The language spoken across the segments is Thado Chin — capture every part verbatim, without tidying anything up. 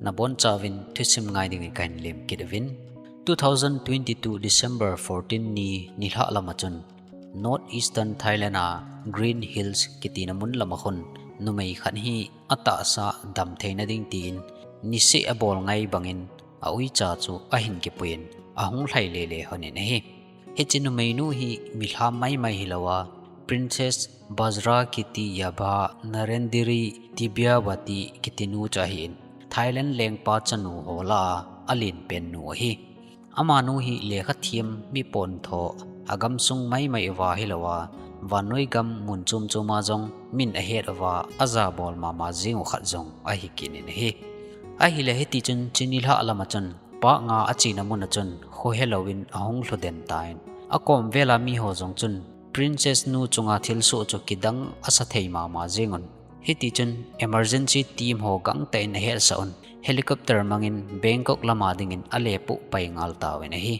Nabonchauvin thusim ngai dingin kahin lemkit uvin. Two thousand twenty-two December fourteen ni nilhah lama chun North Eastern Thailand a Green Hills kitina mun lama khun numei khat hi atahsa damtheina ding tin niseh abol ngai bangin a uicha chu ahin kipuiyin ahung lhai lele lhonin ahi. Hiche numeinu hi milham maimai hilouva, Princess Bajrakitiyabha Narendiri Tibyawati kitinu chu ahin, Thailand lengpa chanu ho lah a alenpen nu ahi. Amanu hi lekha them, mi pontho, agamsung maimai uva hilouva, vannoi gam mun chom choma jong min ahet uva, ajabol mama jing u khat jong ahi kit in ahi. Ahile hitichun hiche nilhah lama chun, park nga achena muna chun khohelouvin ahung lhuden tan. Akom vela miho jong chun Princess nu chunga thilsoh chu kidang asa thei mama jingun. Hitichun emergency team ho gangtah in ahetsah un, helicopter mangin Bangkok lama dingin alepoh pai ngal tauvin ahi.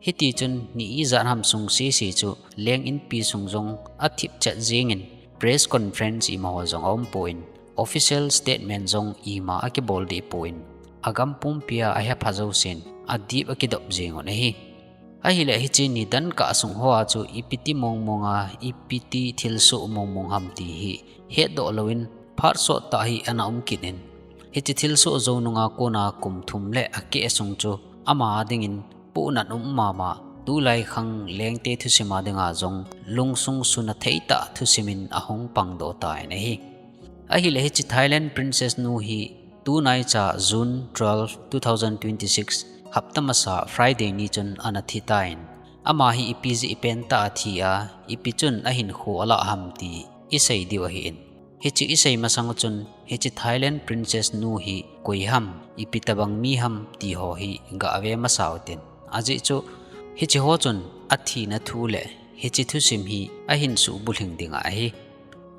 Hitichun ni ijat ham sung sese chu leng inpi sung jong athip chet jengin, press conference imaho jong aumpon, official statement jong ima akibol dehpon, agam pumpia ahepha jousen adip akidop jengun ahi. Ahile hiche nidan kah sung hoa chu ipiti mongmonga, ipiti thilsoh mongmong ham ti hi hetdoh louvin phat sottah hi ana um kit in, hiche thilsoh jou nunga kona kum thum le akeh sung chu ama dingin pohnat um mama, tulai khang lengte thusima dinga jong lungsung suna theitah thusimin ahung pangdoh tan ahi. Ahile hiche Thailand Princess nu hi tunaicha June twelve, two thousand twenty-six, hapta masa Friday ni chun ana thi tan. Ama hi ipi jeh pentah a athi a, ipi chun ahinkho alah ham ti isei diu ahin. Hiche isei masang chun hiche Thailand Princess nu hi koi ham, ipi tobang mi ham ti ho hi gave masa utin. Ajeh chu hiche ho chun athina thu le hiche thusim hi ahin suhbulhing ding ahi.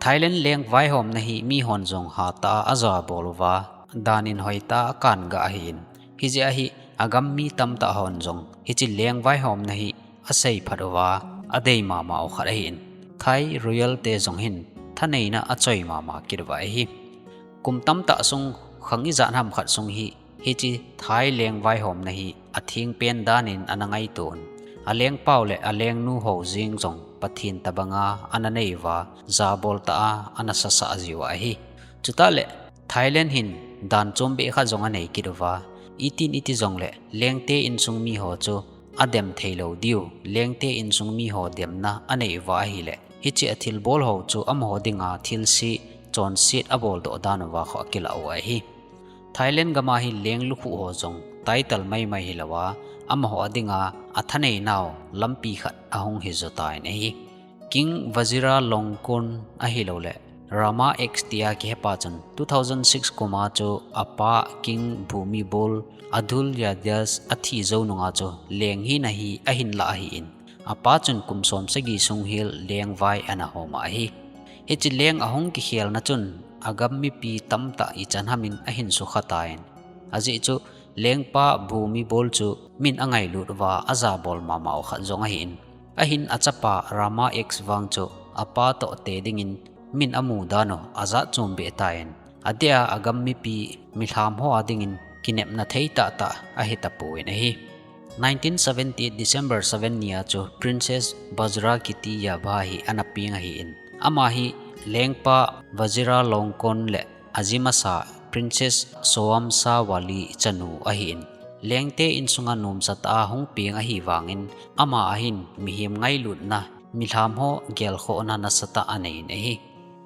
Thailand leng vaihomna hi mihon jong hatah a ajabol uva, danin hoitah a akan gah ahin. Hijeh a hi agam mi tamtah hon jong hiche leng vaihomna hi asei phat uva, adei mama u khat ahin. Thai royal te jong hin thaneina achoi mama kit uva ahi. Kum tamtah sung khang ijat ham khat sung hi hiche Thai leng vaihomna hi athengpen danin ana ngaito un. Alengpau le alengnu ho jeng jong Pathen tobanga ana nei uva, jabol tah a ana sasah jiu ahi. Chutah le Thailand hin dan chombeh khat jong anei kit uva, itin iti jongle lengte insung miho chu adem theilou diu, lengte insung miho demna anei uva ahile, hiche athilbol ho chu amaho dinga thilse chonset aboldoh dan uva kho akilah u ahi. Thailand gama hi leng lukhuh ho jong title maimai hilouva, amaho dinga athaneinau lampi khat ahung hijo tan ahi. King Vajiralongkorn ahilouleh Rama X tia kihepa chun two thousand six kuma chu apa King Bhumibol Adulyadej athi jou nunga chu leng hina hi ahin lah ahin, apa chun kum som sagi sung hel lengvai ana homa ahi. Hiche leng ahung kikhelna chun agam mipi tamtah ichan hamin ahin sukha tan. Ajeh chu lengpa Bhumibol chu min angailut uva ajabol mama u khat jong ahin. Ahin achapa Rama X vang chu apa toh te dingin min amu dan u ajat chombeh tan. Adeh a agam mipi milham ho a dingin kinepna thei tahtah ahi tapon ahi. Nineteen seventy-eight December seven ni a chu Princess Bajrakitiyabha hi ana peng ahin. Ama hi lengpa Vajiralongkorn le aji masa Princess Soamsawali chanu ahin. Lengte insunga nomsatah a hung peng ahivangin ama ahin mihem ngailutna, milham ho gelkhohna nasatah aneiyin ahi.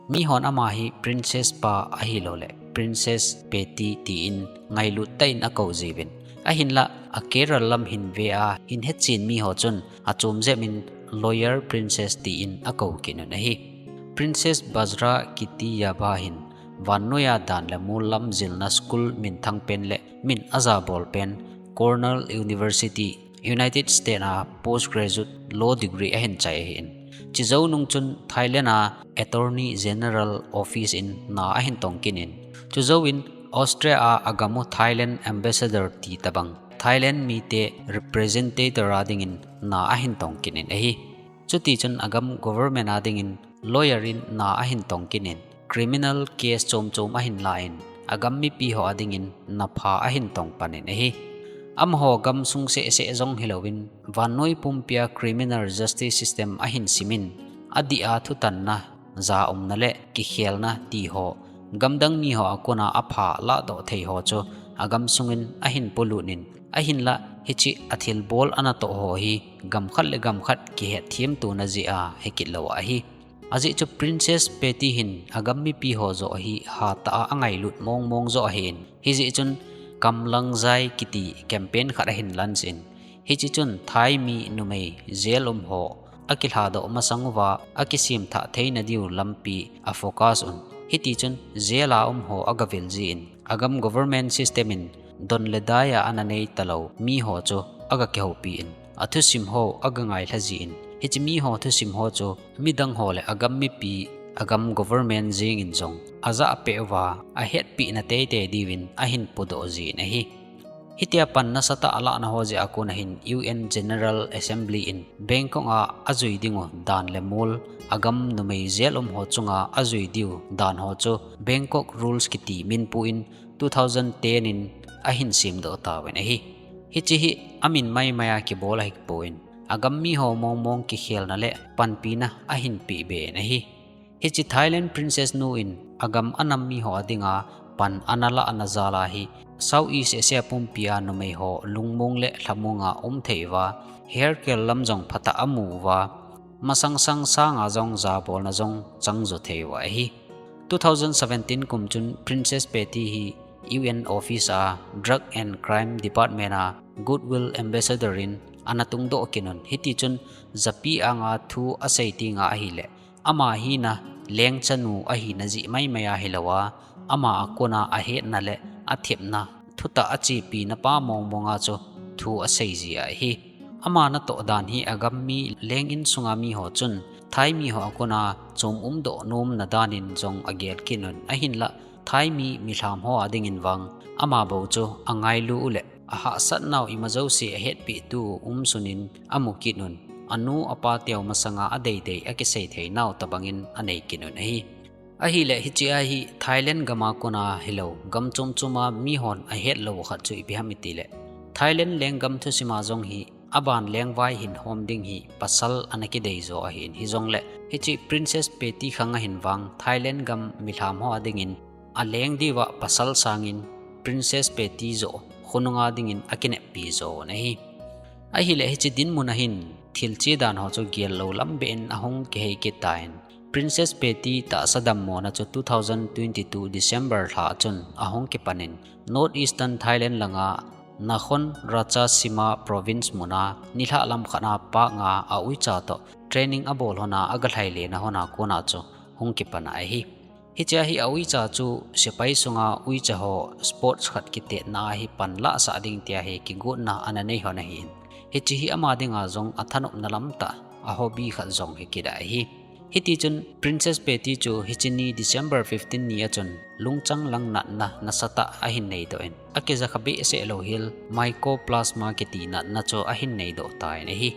Mihon ama hi Princess pa ahilouleh Princess Peti tin ngailut tah in akou jiuvin. Ahinlah a Kerala lam hin ve a hin hechen miho chun achom jep in Royal Princess tin akou kit un ahi. Princess Bajrakitiyabha hin vannoiya dan le mollam jilna school minthang pen le min ajabol pen Cornell University, United States a postgraduate law degree ahin chai ahin. Chujou nung chun Thailand a Attorney General Office in na ahin tong kit in. Chujouvin Austria a agam u Thailand Ambassador ti tobang, Thailand mite representative a dingin na ahin tong kit in ahi. Chutichun agam government a dingin lawyer in na ahin tong kit in, criminal case chom chom ahin la in, agam mipi ho adingin napha ahin tong panin ahi. Amaho gamsung seh seh jong hilouvin, vannoi pumpia criminal justice system ahin simin, adih a thutanna, jaumna le kikhelna ti ho, gamdang mi ho a kona apha lahdoh thei ho chu agam sungin ahin polutin, ahinla hiche a thilbol anatoh ho hi gam khat le gam khat kihetthem tona jeh a hikit lou ahi. Ajeh chu Princess Patty hin agam mipi ho joh hi hatah a angailut mong mong joh ahin, hijeh chun Kam Lang Jai kiti campaign khat ahin launch in, hiche chun Thai mi numei jail um ho akilhadoh masang uva akisemthah theina diu lampi a focus un. Hitichun jail a um ho agavil jin, agam government system in don le dai a ana nei talou mi ho chu aga kihoupi in, athusim ho aga ngailha jin, hiche mi ho thusim ho chu midang ho le agam mipi, agam government jeng in jong ajahpeh uva ahetpina teitei diuvin ahin podoh jin ahi. Hitia pan nasatah a alahna ho jeh a kona hin U N General Assembly in Bangkok a ajui dingu dan le mol, agam numei jail um ho chunga ajui diu dan ho chu Bangkok Rules kiti minpu in two thousand ten in ahin semdoh tauvin ahi. Hiche hi amin maimai a kibol ahipon, agam mi ho mong mong kikhelna le panpina ahin peh be in ahi. Hiche Thailand Princess nu in agam anam mi ho adinga pan ana lahna jal a hi Southeast Asia pumpia numei ho lungmong le lhamong a um thei uva, hair kel lam jong phatah a amu uva, masang sang sanga jong jabolna jong chang jo thei uva ahi. Two thousand seventeen kum chun Princess Patty hi U N office a Drug and Crime Department a Goodwill Ambassador in ana tungdoh kit un, hitichun japi anga thu asei tenga ahile, ama hina leng chanu ahina jeh maimai a hilou a, ama a kona ahetna le athepna, thutah achepina pa mong mong a chu thu asei ji ahi. Ama natoh dan hi agam mi leng insunga mi ho chun Thai mi ho a kona chom umdoh nomna dan in jong agel kit un, ahinla Thai mi milham ho adingin vang ama bou chu angailu u le ahahsat nau ima jouse ahetpeh tu umsun in amu kit un, anu apa teu masanga adei dei akisei thei nau tobang in anei kit un ahi. Ahile hiche a hi Thailand gam a kona hilou, gam chom chom a mi hon ahet lou khat chu ipi ham itile, Thailand lenggam thusim a jong hi aban lengvai hin hom ding hi pasal ana kidei jo ahin, hijongle hiche Princess Patty khang a hin vang Thailand gam milham ho adingin aleng diuva pasal sangin Princess Patty joh khonunga dingin akineppi jo un ahi. Ahile hiche dinmun a hin thil che dan ho chu gel lou lam beh in ahung kihei kit tan, Princess Patty tahsa dammona chu two thousand twenty-two December lha chun ahung kipan in, North Eastern Thailand langa Nakhon Ratchasima Province muna nilhah lam khat a park a auicha toh training abol hon a aga lhailena hon a kona chu hung kipan ahi. Hiche a hi auicha chu sepai sunga uicha ho sports khat kitetna a hi panlah sah ding tia hi kigotna ana nei hon ahin, hiche hi ama dinga jong athanopna lam tah a hobby khat jong hi kit ahi. Hitichun Princess Patty chu hiche ni December fifteen ni a chun lungchang lang natna nasatah ahin neidoh in, akijakha behseh lou hel Mycoplasma kiti natna chu ahin neidoh tan ahi.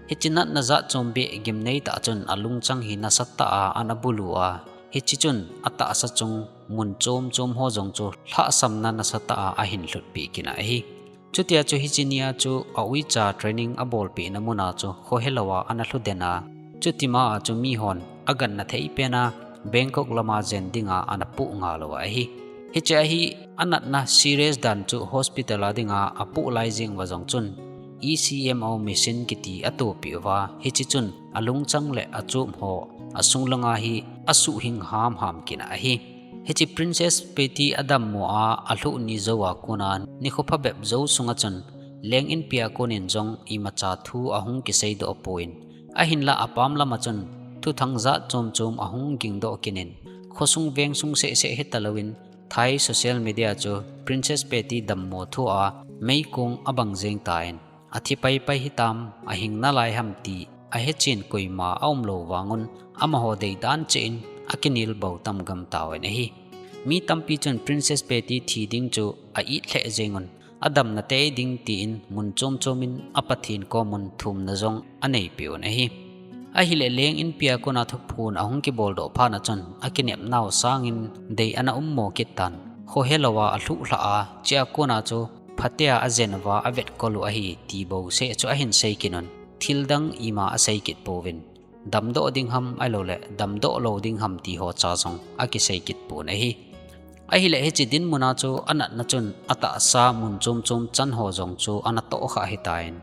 Hiche natna jat chom beh gimnei tah chun alungchang hi nasatah a ana bulu a, hiche chun atahsa chung mun chom chom ho jong chu lhahsamna nasatah a ahin lhutpeh kit ahi. Chutia chu hiche nia chu auicha training abolpehna muna chu khohelou a ana lhuden a, chutima a chu mi hon aganna thei pena Bangkok lama jen dinga ana puh ngal u ahi. Hiche a hi anatna serious dan chu hospital a dinga apuh lai jeng uva jong chun E C M O machine kiti atopeh uva, hiche chun alungchang le achom ho asung langa hi asuhhing ham ham kit ahi. Hiche Princess Patty adammo a alhuh ni jou a kona nikho phabep jou sunga chun leng inpi a konin jong imacha thu ahung kiseidoh pon, ahinla apam lama chun thuthang jat chom chom ahung gingdoh kit in, khosung vengsung seh seh hitalouvin Thai social media chu Princess Patty dammo thu a meikong abang jeng tan, athi paipai hitam, ahing nalai ham ti ahechen koima aumlou vangun, amaho deidan cheh in akinel bou tam gam tauvin ahi. Mi tampi chun Princess Patty thi ding chu a-it lheh jengun, adamna tei ding tin mun chom chom in a Pathen komun thumna jong aneipeh un ahi. Ahile leng inpi a kona thuphon ahung kiboldoh phat a chun akinepnau sangin dei ana ummo kit tan, khohelou a alhuh lhah a, chea kona chu phatea ajen uva avetkol u ahi ti bouseh chu ahin sei kit un. Thil dang ima asei kit pouvin. Damdoh ding ham ahilouleh damdoh lou ding ham ti ho cha jong akisei kit pon ahi. Ahileh hiche dinmun a chu anatna chun atahsa mun chom chom chan ho jong chu ana toh khah ahitan.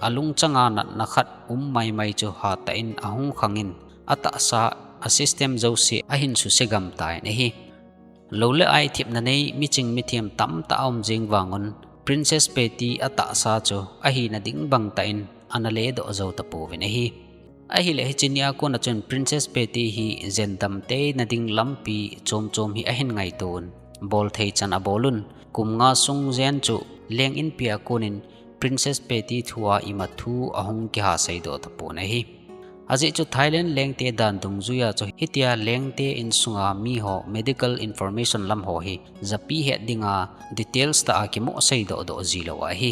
Alungchang a natna khat um maimai chu hatah in ahung khang in atahsa a system jouse ahin suse gam tan ahi. Lou le ai thepna nei miching mithem tamtah aum jing vang un Princess Patty atahsa chu ahina ding bang tah in ana ledoh jou tapouvin ahi. Ahileh hiche nia kona chun Princess Patty hi jen damtheina ding lampi chom chom hi ahin ngaito un, bolthei chan abol un, kum nga sung jen chu leng inpi a konin Princess Patty thua ima thu ahung kiha seidoh tapon ahi. Ajeh chu Thailand lengte dan dungjuia chu hitia lengte insunga miho medical information lam ho hi japi het dinga details tah a kimoh seidoh doh jilou ahi.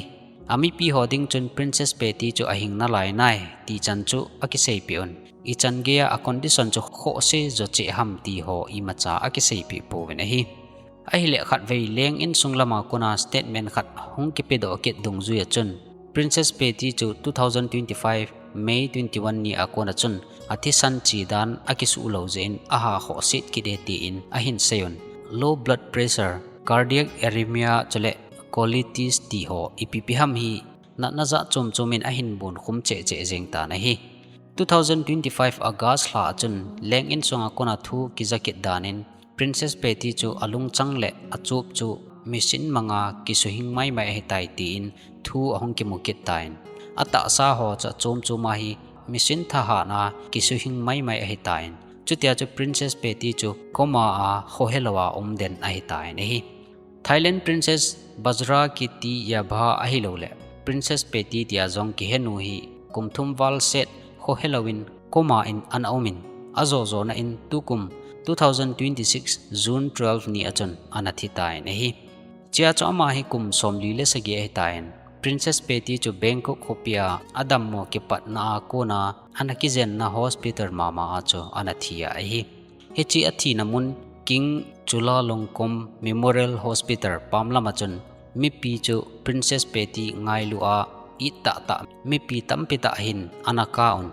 Amipi ho ding chun Princess Patty chu ahing nalai nai ti chan chu akiseipeh un. Ichan geiya a condition chu khohse jo cheh ham ti ho imacha akiseipeh pouvin ahi. Ahileh khatvei leng insung lama kona statement khat hung kipedoh kit dungjuia chun Princess Patty chu two thousand twenty-five May twenty-one ni a kona chun athisan che dan akisuh lou jeh in aha khohset kit e tin ahin sei un. Low blood pressure, cardiac arrhythmia chule colitis ti ho ipi ipi ham hi natna jat chom chom in ahin bon khum cheh cheh jeng tan ahi. Two thousand twenty-five August lha a chun leng insunga kona thu kija kit danin Princess Patty chu alungchang le achup chu machine manga kisuhing maimai ahitai tin thu ahung kimu kit tan. Atahsa ho chu achom chom a hi machine thahat a kisuhing maimai ahitan. Chutia chu Princess Patty chu coma a khohelou a um den ahitan ahi. Thailand Princess Bajrakitiyabha ahilouleh Princess Patty tia jong kihenu hi kum thum val set khohelouvin coma in ana umin, ajo jona in tukum two thousand twenty-six June twelve ni a chun ana thi tan ahi. Chea chu ama hi kum somli le sagi ahitan, Princess Patty chu Bangkok khopia adammo kipatna a kona ana kijenna hospital mama a chu ana thi ahi. Hiche athina mun King Chulalongkorn Memorial Hospital pam lama chun mipi chu Princess Patty ngailu a it tahtah mipi tampi tah hin ana kap un.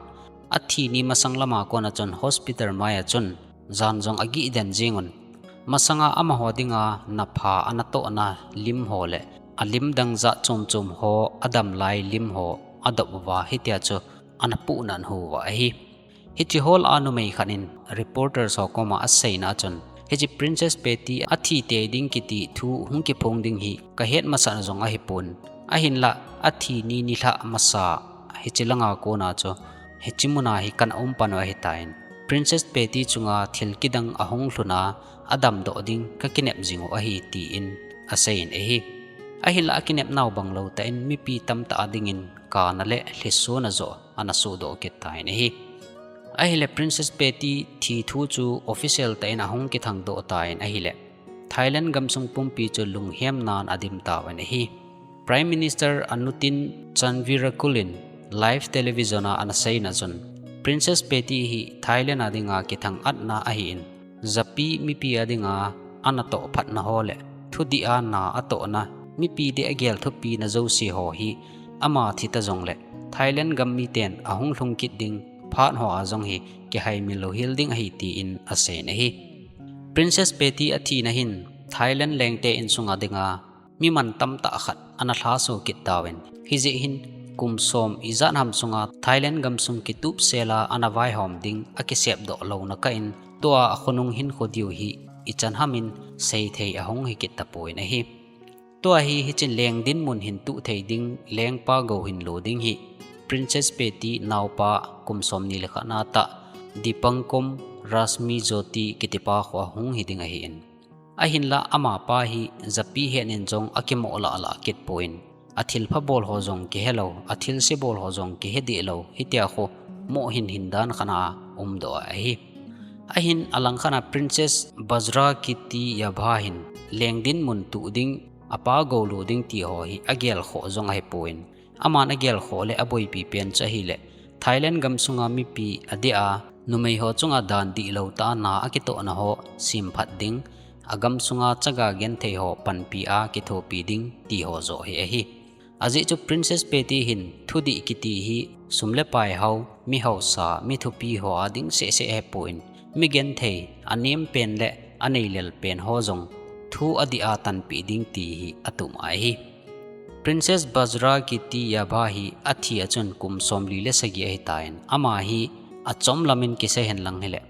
Athi ni masang lama kona chun hospital maia chun jan jong agih den jeng un. Masanga amaho dinga napha ana tohna lim ho le alim dang jat chom chom ho, adam lai lim ho adop uva hitia chu ana puhnat uva ahi. Hiche hol a numei khat in reporter ho koma aseina a chun, hiche Princess Patty athi tei ding kiti thu hung kiphong ding hi kahet masat jong ahipon. Ahinlah athi ni nilhah masa hiche langa kona chu hiche muna hi kana um pan u ahitan. Princess Patty chunga thil kidang ahung lhun a, adamdoh ding kakinep jing u ahi tin aseiyin ahi. Ahinlah akinep nau bang lou tah in mipi tamtah a dingin kana le lhisona joh ana sohdoh kit tan ahi. Ahileh Princess Patty thi thu chu official tah in ahung kithang doh tan ahileh Thailand gamsung pumpi chu lunghemnan adim tauvin ahi. Prime Minister Anutin Chanvirakul in live television a ana seina chun, Princess Patty hi Thailand a dinga kithang-atna ahin, japi mipi a dinga ana toh phatna ho le thudih a na atohna, mipi deh a gel thupina jouse ho hi ama thi ta jongleh Thailand gam miten ahung lhung kit ding phat ho a jong hi kihaimil louhel ding ahi tin aseiyin ahi. Princess Patty athina hin Thailand lengte insunga dinga mi man tamtah khat ana lhaso kit tauvin, hijeh hin kum som ijat ham sunga Thailand gamsung kitupsel a ana vaihom ding akisepdoh louna kah in, tua akhonung hinkho diu hi ichan ham in seithei ahung hikit tapouvin ahi. Tua hi hichun leng dinmun hin tuh thei ding, lengpa gou hin lo ding hi Princess Patty naopa kum somni le khat na tah Dipangkom Rashmi Jyoti kitipa kho ahung hiding ahin. Ahinlah amapa hi japi hetnin jong akimoh lahlah kit pon, athilpha bol ho jong kihelou, athilse bol ho jong kihedeh lou, hitia kho moh hinhin dan khat a umdoh ahi. Ahin alangkhat a Princess Bajrakitiyabha hin leng dinmun tuh ding, apa gou lo ding ti ho hi agel khoh jong ahipon, aman agel khoh le aboipi pen chu ahileh Thailand gamsunga mipi adeh a numei ho chunga dan dihlou tah a na akitohna ho semphat ding, agam sunga chaga genthei ho panpi a kithopi ding ti ho joh hi ahi. Ajeh chu Princess Patty hin thudih kiti hi sum le pai hao, mi hausa, mi thupi ho a ding sehseh ahipon, mi genthei, anem pen le anei lel pen ho jong thu adih a tanpeh ding ti hi atum ahi. Princess Bajra kiti Yabha hi athi a chun kum somli le sagi ahitan, ama hi achom lamin kisei henlang hile,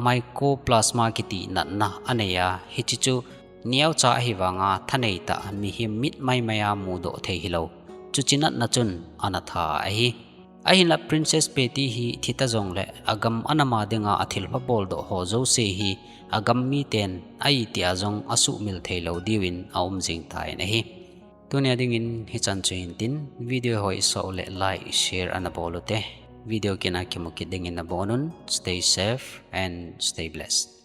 mycoplasma kiti natna anei a, hiche chu neocha ahi vanga thanei tah, mihem mit maimai a mudoh thei hilou, chuche natna chun ana tha ahi. Ahinla Princess Patty hi thi ta jongle agam anam a dinga athilpha boldoh ho jouse hi agam miten a itih a jong asuhmil theilou diuvin aum jing tan ahi. Tunia dingin hichan chu hintin, video ho isah le like, share ana bol ute. Video kit a kimu kit dingin nabonun, stay safe and stay blessed.